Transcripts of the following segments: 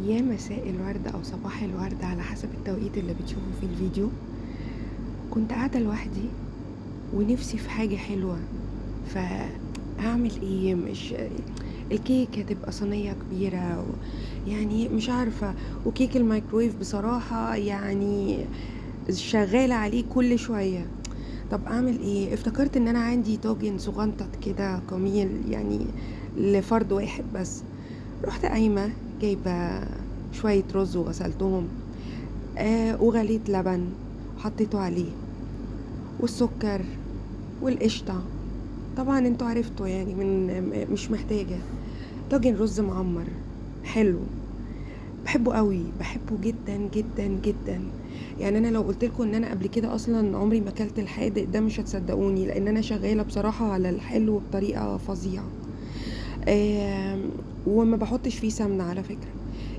يا مساء الورد أو صباح الورد على حسب التوقيت اللي بتشوفوا فيه الفيديو. كنت قاعدة لوحدي ونفسي في حاجة حلوة، فهعمل ايه؟ مش الكيك هتبقى صينية كبيرة يعني مش عارفة، وكيك الميكرويف بصراحة يعني شغالة عليه كل شوية. طب اعمل ايه؟ افتكرت ان انا عندي طاجن صغنطط كده قميل يعني لفرد واحد بس. رحت قايمة جايبة شوية رز وغسلتهم، وغليت لبن وحطيته عليه والسكر والقشطة. طبعا انتوا عرفتوا يعني من مش محتاجة. طاجن رز معمر حلو، بحبه قوي، بحبه جدا جدا جدا. يعني انا لو قلت لكم ان انا قبل كده اصلا عمري ما اكلت الحادق ده مش هتصدقوني، لان انا شغالة بصراحة على الحلو بطريقة فظيعة. وما بحطش فيه سمنه على فكرة،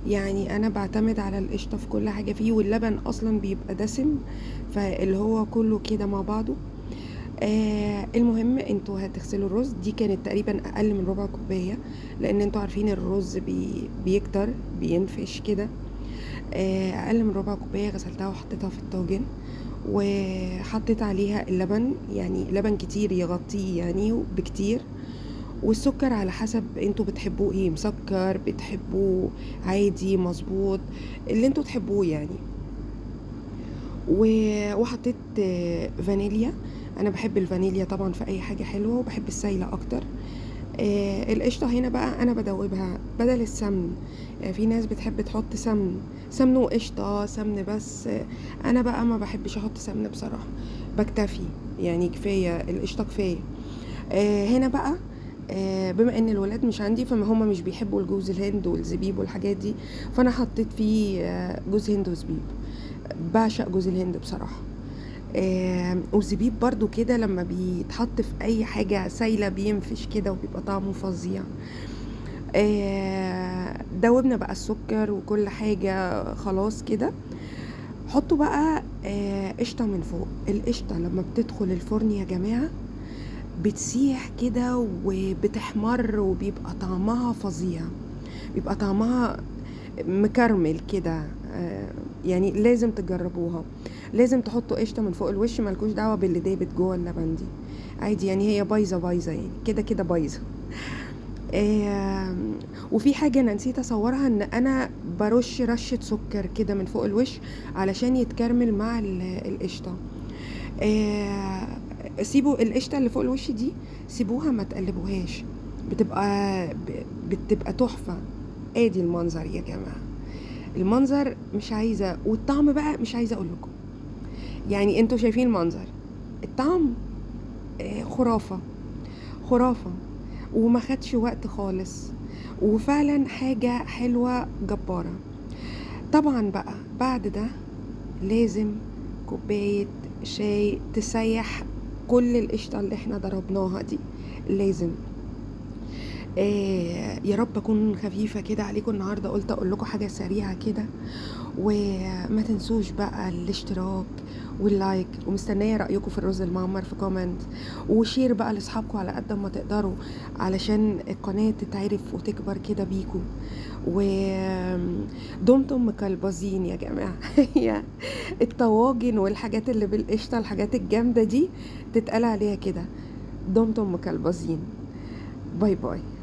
يعني انا بعتمد على القشطه في كل حاجة فيه، واللبن اصلا بيبقى دسم فاللي هو كله كده مع بعضه. المهم انتوا هتغسلوا الرز، دي كانت تقريبا اقل من ربع كوباية لان انتوا عارفين الرز بيكتر بينفش كده. اقل من ربع كوباية غسلتها وحطيتها في الطاجن، وحطيت عليها اللبن، يعني لبن كتير يغطيه يعني بكتير، والسكر على حسب انتوا بتحبوه ايه، مسكر بتحبوه عادي مظبوط اللي انتوا تحبوه يعني. وحطيت فانيليا، انا بحب الفانيليا طبعا في اي حاجة حلوة، وبحب السايله اكتر. القشطه هنا بقى انا بدوبها بدل السمن، يعني في ناس بتحب تحط سمن وقشطه، سمن بس. انا بقى ما بحبش احط سمن بصراحة، بكتفي يعني كفاية القشطه كفاية. هنا بقى بما ان الولاد مش عندي فما هما مش بيحبوا الجوز الهند والزبيب والحاجات دي، فانا حطيت فيه جوز هند وزبيب. بعشق جوز الهند بصراحة. والزبيب برضو كده لما بيتحط في اي حاجة سايلة بينفش كده وبيبقى طعمه فظيع. دوبنا بقى السكر وكل حاجة خلاص كده. حطوا بقى قشطة من فوق. القشطة لما بتدخل الفرن يا جماعة بتسيح كده وبتحمر وبيبقى طعمها فظيع، بيبقى طعمها مكرمل كده. يعني لازم تجربوها، لازم تحطوا قشطة من فوق الوش، مالكوش دعوة باللي دابت جوه اللبن دي، عادي يعني هي بايظة بايظة يعني كده كده بايظة. وفي حاجة أنا نسيت أصورها، إن أنا برش رشة سكر كده من فوق الوش علشان يتكرمل مع القشطة. سيبوا القشطة اللي فوق الوش دي، سيبوها ما تقلبوهاش، بتبقى تحفة. ادي المنظر يا جماعة، المنظر مش عايزة، والطعم بقى مش عايزة اقول لكم، يعني انتوا شايفين المنظر، الطعم خرافة خرافة، وما خدش وقت خالص، وفعلا حاجة حلوة جبارة. طبعا بقى بعد ده لازم كوباية شاي تسيح كل القشطة اللي احنا ضربناها دي، لازم. يا رب اكون خفيفة كده عليكم النهاردة، قلت اقول لكم حاجة سريعة كده. وما تنسوش بقى الاشتراك وال like، ومستنية رأيكم في الرز المعمر في comment، و share بقى لاصحابكم على قد ما تقدروا علشان القناة تتعرف وتكبر كده بيكم. ودمتم مكلبزين يا جماعة. الطواجن والحاجات اللي بالقشطة، الحاجات الجامدة دي تتقال عليها كده، دمتم مكلبزين. bye bye.